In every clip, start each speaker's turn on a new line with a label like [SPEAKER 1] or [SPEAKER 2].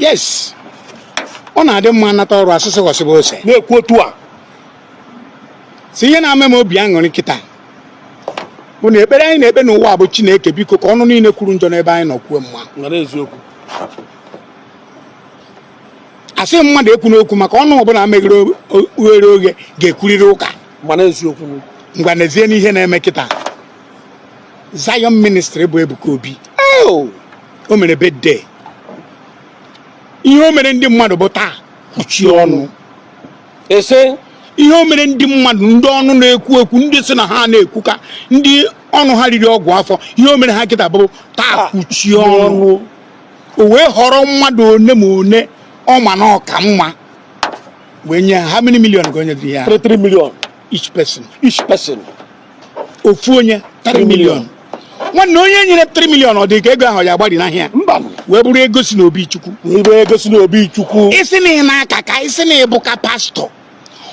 [SPEAKER 1] Yes, ọ na-adị mma nata ọrụ asụsụ ghọsịba ose.
[SPEAKER 2] Na-ekwu otu a.
[SPEAKER 1] Si ihe na-eme m obi aṅụrị kịta bụ na ekpere anyị na-ekpe n'ụwa bụ, Chineke, biko, ka ọnụ niile kwuru njọ n'ebe anyị nọ kwuo mma.
[SPEAKER 2] Nwere eziokwu.
[SPEAKER 1] Asị mmadụ ekwu n'okwu, maka ọnụ ọbụla meghere oghere oghe ga-ekwurịrị ụka.
[SPEAKER 2] Mana eziokwu.
[SPEAKER 1] Ngwa, n'ezie, n'ihe na-eme kịta, Zion Ministry bụ Ebuka Obi, o mere birthday. Ihe o mere ndị mmadụ bụ taa kwuchie ọnụ.
[SPEAKER 2] Ese.
[SPEAKER 1] Ihe o mere ndị mmadụ, ndị ọnụ na-ekwu ekwu, ndị sị na ha na-ekwuka, ndị ọnụ ha riri ọgwụ afọ, ihe o mere ha kịta bụ taa kwuchie ọnụ. O wee họrọ mmadụ one ma one ọ ma na ọka mma wee nye ha. How many million ka o nyere ya?
[SPEAKER 2] 3 million.
[SPEAKER 1] Each person.
[SPEAKER 2] Each person.
[SPEAKER 1] Ofu onye 3 million. Nwanne, onye nyere 3 million, ọ dị ka ego ahụ ya agbari n'ahịa?
[SPEAKER 2] Mba.
[SPEAKER 1] Wee bụrụ ego si n'obi Chukwu.
[SPEAKER 2] Ibe ego si n'obi Chukwu.
[SPEAKER 1] Isi na ị na-aka ka isi na ịbụ ka pastọ,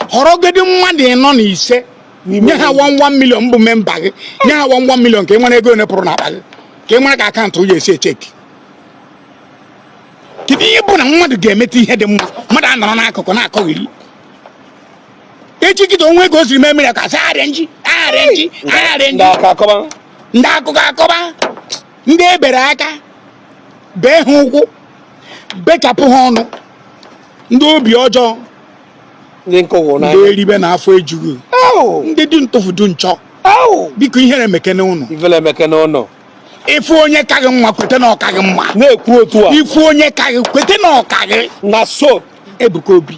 [SPEAKER 1] họrọgodi mmadụ ịnọ na ise, nye ha 1 million, bụ member gị, nye ha 1 million, ka ị nwere ego one pụrụ n'akpa gị, ka ị mara ka akaụntụ ya esi echeki. Kedu ihe bụ na mmadụ ga-emeta ihe dị mma, mmadụ anọrọ n'akụkụ na-akọghiri? Echi kịta, onwe ka o siri mee mmiri ka sị arịa nji, arịa nji, arịa
[SPEAKER 2] Ndị
[SPEAKER 1] nji.
[SPEAKER 2] aka akọba.
[SPEAKER 1] Ndị akụkọ akọba, ndị ebere aka bee ha ụkwụ, bechapụ ha ọnụ, ndị obi ọjọọ.
[SPEAKER 2] Ndị nkụwụ
[SPEAKER 1] Ndị
[SPEAKER 2] n'anya.
[SPEAKER 1] eribe na afọ ejughị, ndị dị ntụfu du nchọ. Biko, ihere mekene ụnụ.
[SPEAKER 2] Ifele emeke n'ụlọ.
[SPEAKER 1] Ifu onye ka gị mma, kwete na ọka gị mma.
[SPEAKER 2] Na-ekwu otu a.
[SPEAKER 1] Ifu onye ka gị, kwete na ọka gị.
[SPEAKER 2] Na so.
[SPEAKER 1] Ebuka Obi,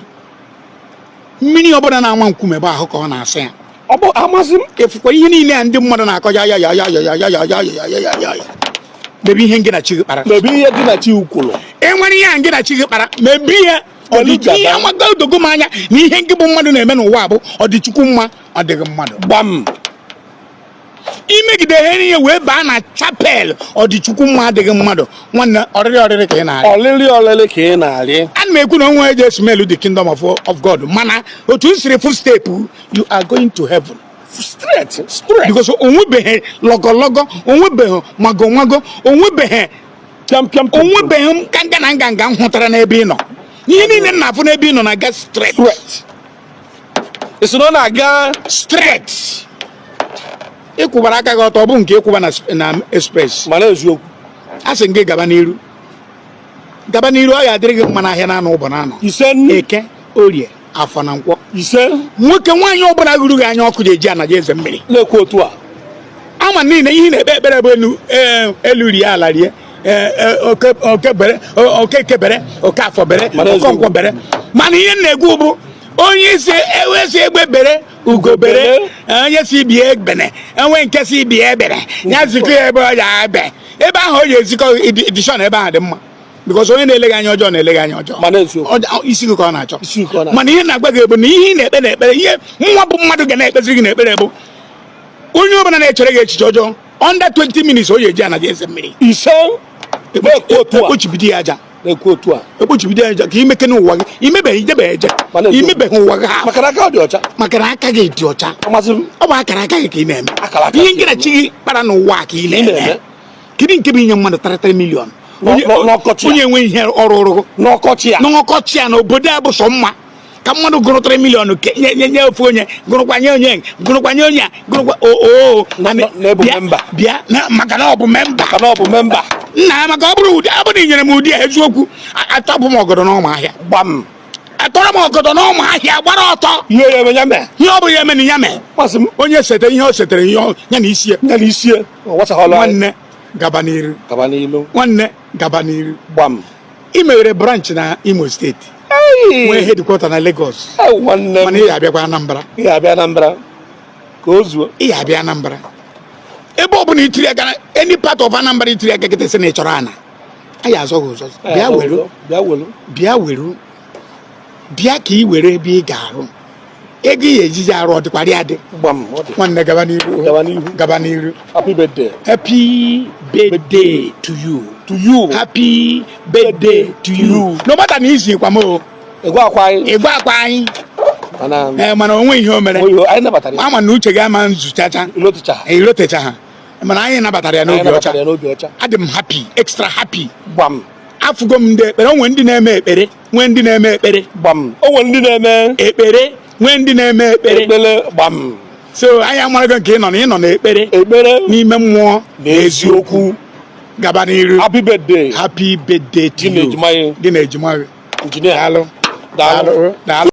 [SPEAKER 1] mmiri ọbụla na-ama nkume bụ ahụ ka ọ na-asa ya.
[SPEAKER 2] Ọ bụ amasị m.
[SPEAKER 1] Efukwa ihe niile a ndị mmadụ na-akọ ya ya ya ya ya ya ya ya ya ya ya ya ya ya, mebe ihe ngị na chi gị kpara.
[SPEAKER 2] Mebe ihe gị na chi kwuru.
[SPEAKER 1] E nwere ihe a ngị na chi gị kpara, mebie ya. Ọ dị
[SPEAKER 2] Gaba.
[SPEAKER 1] ihe amago odogo m anya na ihe ngị bụ mmadụ na-eme n'ụwa bụ ọ dị Chukwu mma, ọ dịghị mmadụ.
[SPEAKER 2] Gbam.
[SPEAKER 1] Imegide ihe niile wee baa na chapel, ọ dị Chukwu mma, adịghị mmadụ. Nwanne, ọrịrị ọrịrị ka ị na-arị.
[SPEAKER 2] Ọlịlị ọlịlị ka ị na-arị.
[SPEAKER 1] Ana m ekwu na onwe eji smell the kingdom of God, mana otu m siri fụ step, you are going to heaven.
[SPEAKER 2] Straight, straight.
[SPEAKER 1] Because onwebeghị lọgọlọgọ, onwebeghị magomago, onwebeghị
[SPEAKER 2] Pịam pịam pịam.
[SPEAKER 1] onwebeghị nganga na nganga m hụtara n'ebe ị nọ. Ihe niile m na-afụ n'ebe ị nọ na-aga straight.
[SPEAKER 2] Straight. Ị sị na ọ na-aga.
[SPEAKER 1] Straight. Ịkwụbara aka gị ọtọ, ọ bụ nke ịkwụba na express.
[SPEAKER 2] Mana eziokwu.
[SPEAKER 1] A sị m gị gaba n'iru, gaba n'iru. Ọ ya adịrị gị mma n'ahịa na-anọ ụbọ na-anọ.
[SPEAKER 2] Ise.
[SPEAKER 1] Eke, Orie, Afọ na Nkwọ.
[SPEAKER 2] Ise.
[SPEAKER 1] Nwoke, nwaanyị ọbụla hụrụ gị anya ọkụ ji eji anaja eze mmiri.
[SPEAKER 2] Na-ekwu otu a.
[SPEAKER 1] Ama niile ihe ị na-ekpe ekpere bụ elu, ee, elu rie, ala rie, ee, ee, oke oke bere, oke eke bere, oke afọ bere.
[SPEAKER 2] Mana eziokwu.
[SPEAKER 1] Okonkwo bere. Mana ihe m na-ekwu bụ onye isi ewesi egbe bere, ugo bere, onye si bie egbene, enwe nke si bie ebere ya zikọ ya ebe ọ ya ebe ebe ahụ o ji ezikọ edishọn ebe ahụ dị mma, because onye na-ele gị anya ọjọọ na-ele gị anya ọjọọ.
[SPEAKER 2] Mana eziokwu.
[SPEAKER 1] Isi gị ka ọ na-achọ.
[SPEAKER 2] Isi ka ọ na-achọ.
[SPEAKER 1] Mana ihe na-agwa gị bụ na ihe ị na-ekpe n'ekpere, ihe nwa bụ mmadụ ga na-ekpeziri gị n'ekpere bụ onye ọbụla na-echere gị echiche ọjọọ, under 20 minutes o ji eji anaja eze mmiri.
[SPEAKER 2] Ise. Na-ekwu otu a.
[SPEAKER 1] Ekpochibido ya aja.
[SPEAKER 2] Na-ekwu otu a.
[SPEAKER 1] Ekpochibido ya aja ka imeke n'ụwa gị. Imebeghị, ijebeghị eje.
[SPEAKER 2] Mana eziokwu.
[SPEAKER 1] Imebeghị ụwa gị ha.
[SPEAKER 2] Maka na aka ọ dị ọcha.
[SPEAKER 1] Maka na aka gị dị ọcha.
[SPEAKER 2] Amasị m.
[SPEAKER 1] Ọ bụ akara aka gị ka ị na-eme.
[SPEAKER 2] Akara aka
[SPEAKER 1] Ihe
[SPEAKER 2] ka ị
[SPEAKER 1] ngị na chi gị kpara n'ụwa a ka ị
[SPEAKER 2] Ị
[SPEAKER 1] na-eme.
[SPEAKER 2] na-eme.
[SPEAKER 1] Kedu nke bụ inye mmadụ 33 million?
[SPEAKER 2] N'ọkọchị a.
[SPEAKER 1] Onye enwe ihe ọrụ ọrụ
[SPEAKER 2] N'ọkọchị a.
[SPEAKER 1] N'ọkọchị a, na obodo a bụ sọ mma ka mmadụ gụrụ 3 million nye nye ofu onye, gụrụkwa nye onye, gụrụkwa nye onye a, gụrụkwa o
[SPEAKER 2] Na-ebu
[SPEAKER 1] Bịa,
[SPEAKER 2] member.
[SPEAKER 1] Bịa maka na ọ bụ member.
[SPEAKER 2] Maka na ọ bụ member.
[SPEAKER 1] Nna, maka ọ bụrụ ụdị ọ bụrụ na ị nyere m ụdị a, eziokwu, atọpụ m ọgọdọ n'ọma ahịa.
[SPEAKER 2] Gbam.
[SPEAKER 1] Atọrọ m ọgọdọ n'ọma ahịa gbara ọtọ.
[SPEAKER 2] Ihe ya eme ya mee.
[SPEAKER 1] Ihe ọ bụla ya eme na ya mee.
[SPEAKER 2] Masị m.
[SPEAKER 1] Onye sete ihe o setere, ihe ya na isi ya.
[SPEAKER 2] Ya na isi ya ọ gbasaghala anyị.
[SPEAKER 1] Nwanne, gaba n'iru.
[SPEAKER 2] Gaba n'ilu.
[SPEAKER 1] Nwanne, gaba n'iru.
[SPEAKER 2] Gbam.
[SPEAKER 1] Ị meghere branch na Imo Steeti, nwee headquarter na Lagos.
[SPEAKER 2] Ee, nwanne m.
[SPEAKER 1] Mana ị ga-abịakwa Anambra.
[SPEAKER 2] Ị ga-abịa Anambra ka o zuo.
[SPEAKER 1] Ị ga-abịa Anambra. Ebe ọ bụla itiri aka na any part of Anambra itiri aka kịta, sị na ị chọrọ ana, a ya azọ gị ụzọ, bịa were.
[SPEAKER 2] Bịa welu.
[SPEAKER 1] Bịa were, bịa ka ị were ebe ị ga-arụ. Ego ị ga-ejiji arụ, ọ dịkwara ya dị.
[SPEAKER 2] Gbam, ọ dị.
[SPEAKER 1] Nwanne, gaba n'iru.
[SPEAKER 2] Gaba n'ihu.
[SPEAKER 1] Gaba n'iru.
[SPEAKER 2] Happy birthday.
[SPEAKER 1] Happy birthday to you.
[SPEAKER 2] To you.
[SPEAKER 1] Happy birthday to you. No matter na izi kwa m o.
[SPEAKER 2] Egwu akwa anyị.
[SPEAKER 1] Ịgwa akwa anyị.
[SPEAKER 2] Mana
[SPEAKER 1] Ee, mana onwe ihe o mere.
[SPEAKER 2] oyo anyị nabatara ya.
[SPEAKER 1] Ama na uche gị ama nzuchacha.
[SPEAKER 2] Ilotucha.
[SPEAKER 1] Irotecha ha, mana anyị nabatara ya
[SPEAKER 2] Anyị
[SPEAKER 1] n'obi ọcha.
[SPEAKER 2] nabatara ya n'obi ọcha.
[SPEAKER 1] Adị m happy, extra happy.
[SPEAKER 2] Gbam.
[SPEAKER 1] Afụgo m ndị ekpere. O nwee ndị na-eme ekpere, nwee ndị na-eme ekpere.
[SPEAKER 2] Gbam, o nwere ndị na-eme
[SPEAKER 1] ekpere, nwee ndị na-eme ekpere.
[SPEAKER 2] Ekpere, gbam.
[SPEAKER 1] So anyị amarago nke ị nọ na ị nọ n'ekpere.
[SPEAKER 2] Ekpere.
[SPEAKER 1] N'ime mmụọ
[SPEAKER 2] na eziokwu.
[SPEAKER 1] Gaba n'iru.
[SPEAKER 2] Happy birthday.
[SPEAKER 1] Happy birthday to
[SPEAKER 2] Gị na
[SPEAKER 1] you.
[SPEAKER 2] ejima gị.
[SPEAKER 1] Gị na ejima gị.
[SPEAKER 2] Injinia.
[SPEAKER 1] Daalụ.
[SPEAKER 2] Daalụ.
[SPEAKER 1] Daalụ, daalụ.